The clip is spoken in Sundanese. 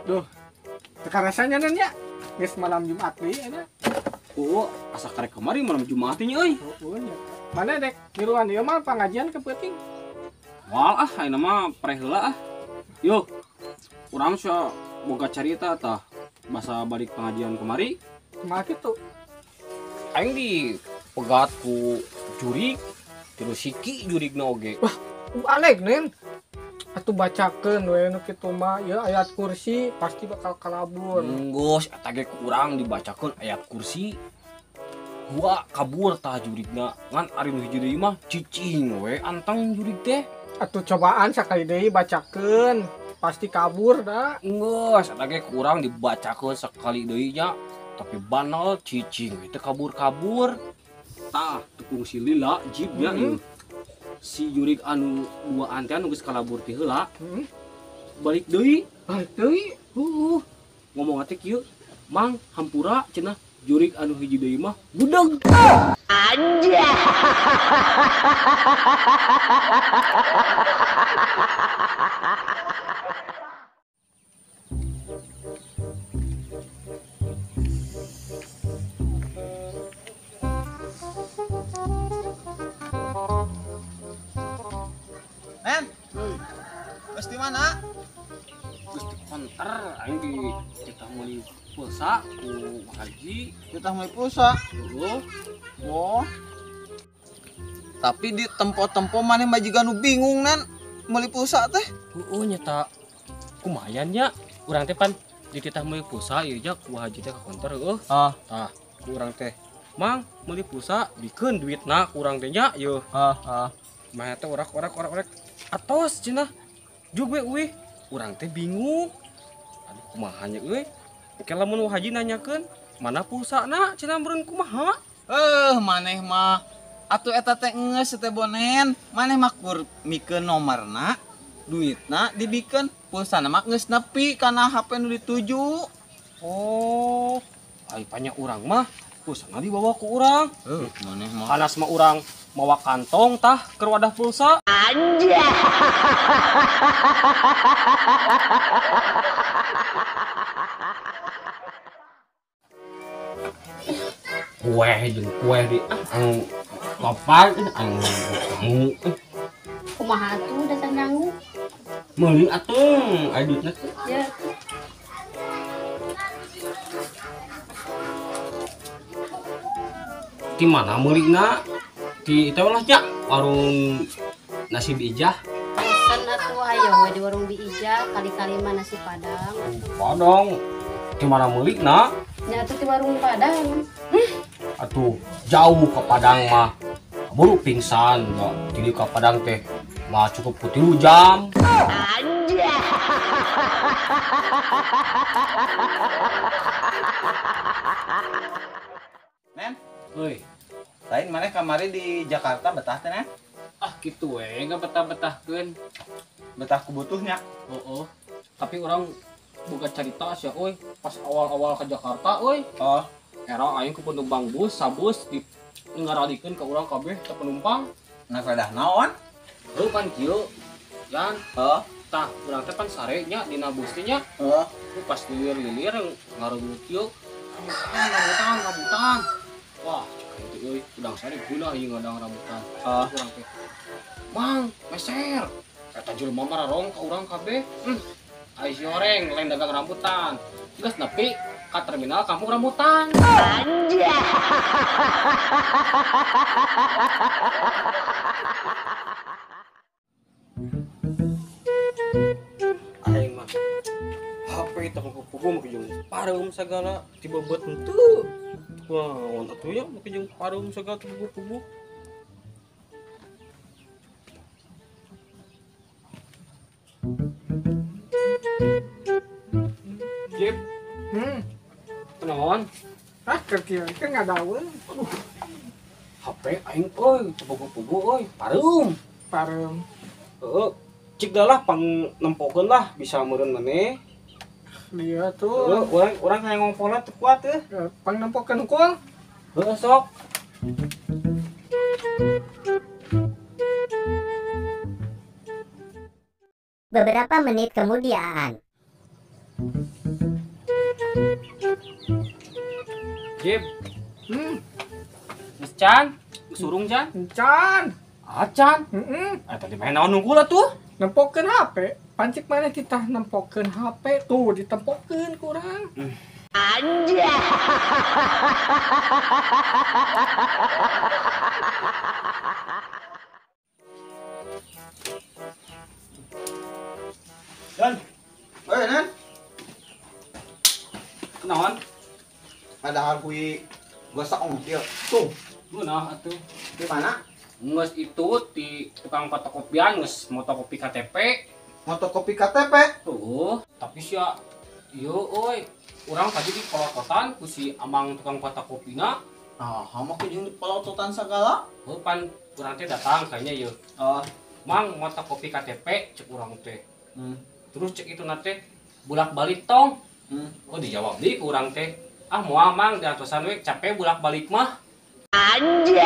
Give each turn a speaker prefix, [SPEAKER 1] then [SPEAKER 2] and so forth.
[SPEAKER 1] Duh. Teu rasanya nya. Geus malam Jumat deui nya.
[SPEAKER 2] Oh, asa karek kamari malam Jumat nya euy.
[SPEAKER 1] Oh, nya. Mana dek miluan ieu mah pangajian ke peuting.
[SPEAKER 2] Moal ah, ayeuna mah preh heula ah. Yo. Urang sia boga carita tah basa balik pengajian kemari.
[SPEAKER 1] Kumaha kitu?
[SPEAKER 2] Aing dipegat ku jurig, terus siki jurigna oge.
[SPEAKER 1] Wah, balik nen. Atuh bacakeun we nu kitu mah ieu ayat kursi pasti bakal kalabur.
[SPEAKER 2] Enggeus eta ge ku urang dibacakeun ayat kursi. Gua kabur tah jurigna. Ngan ari nu hiji deui mah cicing we anteng jurig teh.
[SPEAKER 1] Atuh cobaan sakali deui bacakeun pasti kabur da.
[SPEAKER 2] Enggeus eta ge ku urang dibacakeun sakali deui nya. Tapi banal cicing we teh kabur-kabur. Tah tukung si lila jibnya ieu. Si jurig anu dua antean nu geus kalabur ti heula. Balik deui,
[SPEAKER 1] balik deui.
[SPEAKER 2] Heueuh. Ngomong teh kieu, "Mang, hampura cenah jurig anu hiji deui mah budeg."
[SPEAKER 3] Anjay.
[SPEAKER 4] Nen, terus di mana?
[SPEAKER 2] Terus di konter, aing di kita meuli pulsa ku Haji.
[SPEAKER 4] Kita meuli pulsa?
[SPEAKER 2] Heeh.
[SPEAKER 4] Oh. Tapi di tempo-tempo maneh mah jiga nu bingung nen meuli pulsa teh.
[SPEAKER 2] Heeh nya ta. Kumaha nya? Urang teh pan di titah meuli pulsa ieu nya ku Haji teh ka konter heueuh.
[SPEAKER 4] Ah.
[SPEAKER 2] Tah, ku urang teh. Mang, meuli pulsa bikeun duitna ku urang teh nya yeuh.
[SPEAKER 4] Ah, ah.
[SPEAKER 2] Mah teh orak-orak atos cenah. Jug we euy. Urang teh bingung. Aduh kumaha nya euy. Ke lamun Haji nanyakeun, mana pulsana cenah meureun kumaha?
[SPEAKER 4] Maneh mah atuh eta teh geus teh bonen. Maneh mah kur mikeun nomarna, duitna dibikeun, pulsana mah geus nepi kana HP nu dituju.
[SPEAKER 2] Oh, ai panya urang mah pulsana dibawa ku urang.
[SPEAKER 4] Maneh mah.
[SPEAKER 2] Hanas mah urang mawa kantong tah keur wadah pulsa.
[SPEAKER 3] Anjay.
[SPEAKER 2] Kue jeung kue di anu lopak anu kamu.
[SPEAKER 5] Kumaha atuh dasar nyangu?
[SPEAKER 2] Meuli atuh aya duitna teh.
[SPEAKER 5] Ya.
[SPEAKER 2] Di mana meulina? Di itu lah nya warung nasi Biijah.
[SPEAKER 5] Pesen atuh ayo we di warung Biijah kali-kali mah nasi Padang.
[SPEAKER 2] Padang. Di mana meulina?
[SPEAKER 5] Nya atuh di warung Padang.
[SPEAKER 2] Atuh jauh ke Padang mah. Buru pingsan enggak. Jadi ke Padang teh mah cukup ku 3 jam.
[SPEAKER 3] Anjay.
[SPEAKER 4] Nen,
[SPEAKER 2] euy.
[SPEAKER 4] Lain maneh kamari di Jakarta betah teh, Nen?
[SPEAKER 2] Ah kitu we, enggak betah-betahkeun.
[SPEAKER 4] Betah ku butuhnya.
[SPEAKER 2] Heeh. Tapi urang boga carita sia euy, pas awal-awal ke Jakarta euy.
[SPEAKER 4] Oh.
[SPEAKER 2] Era aing ku penumpang bus, sabus di ngaradikeun ka urang kabeh teh penumpang.
[SPEAKER 4] Nah, kadah naon?
[SPEAKER 2] Heuh pan kieu. Yan.
[SPEAKER 4] Heeh.
[SPEAKER 2] Tah, urang teh pan sare nya dina bus teh nya.
[SPEAKER 4] Heeh.
[SPEAKER 2] Pas lilir-lilir ngarugut kieu. Rambutan, rambutan, rambutan. Wah, cek aing teh euy, udang sare gula ieu ngadang rambutan.
[SPEAKER 4] Heeh.
[SPEAKER 2] Urang teh. Mang, meser. Eta jelema mah rarong ka urang kabeh. Ai si horeng lain dagang rambutan. Geus nepi ka terminal kampung rambutan.
[SPEAKER 3] Anjay.
[SPEAKER 2] Aing mah HP teh kupu-kupu make jeung pareum sagala dibebet henteu. Wah, atuh nya make jeung pareum sagala kupu-kupu. Jip. Kenaon?
[SPEAKER 1] Ah, keur kieu teh ngadaeun.
[SPEAKER 2] Aduh. HP aing euy, pugu-pugu euy, pareum.
[SPEAKER 1] Pareum.
[SPEAKER 2] Heeh. Cik dah lah pang nempokeun lah bisa meureun maneh.
[SPEAKER 1] Dia tuh.
[SPEAKER 2] Heeh, urang hayang ngompola teu kuat teh.
[SPEAKER 1] Pang nempokeun hungkul.
[SPEAKER 2] Heeh, sok.
[SPEAKER 6] Beberapa menit kemudian.
[SPEAKER 2] Jib. Geus can, geus urung can.
[SPEAKER 1] Can.
[SPEAKER 2] Acan.
[SPEAKER 1] Heeh.
[SPEAKER 2] Ah tadi main naon nunggu lah tuh.
[SPEAKER 1] Nempokeun HP. Pancik mana kita nempokeun HP tuh ditempokeun kurang.
[SPEAKER 3] Anjay.
[SPEAKER 2] Dan,
[SPEAKER 4] Oi, Nen.
[SPEAKER 2] Kenaon?
[SPEAKER 4] Padahal kui gosok ongkil. Tuh,
[SPEAKER 2] Geunah atuh.
[SPEAKER 4] di mana?
[SPEAKER 2] Nges itu di tukang fotokopian nges motokopi KTP.
[SPEAKER 4] Motokopi KTP.
[SPEAKER 2] Tuh, tapi sia ieu euy, urang tadi di polototan ku si amang tukang fotokopina.
[SPEAKER 4] Nah, hama ku jeung di polototan sagala.
[SPEAKER 2] Heuh pan urang teh datang kayaknya ieu.
[SPEAKER 4] Oh.
[SPEAKER 2] Mang motokopi KTP cek urang teh. Terus cek itu nate bolak-balik tong. Oh dijawab di ku urang teh. Ah moal mang diantosan we capek bolak-balik mah.
[SPEAKER 3] Anjay.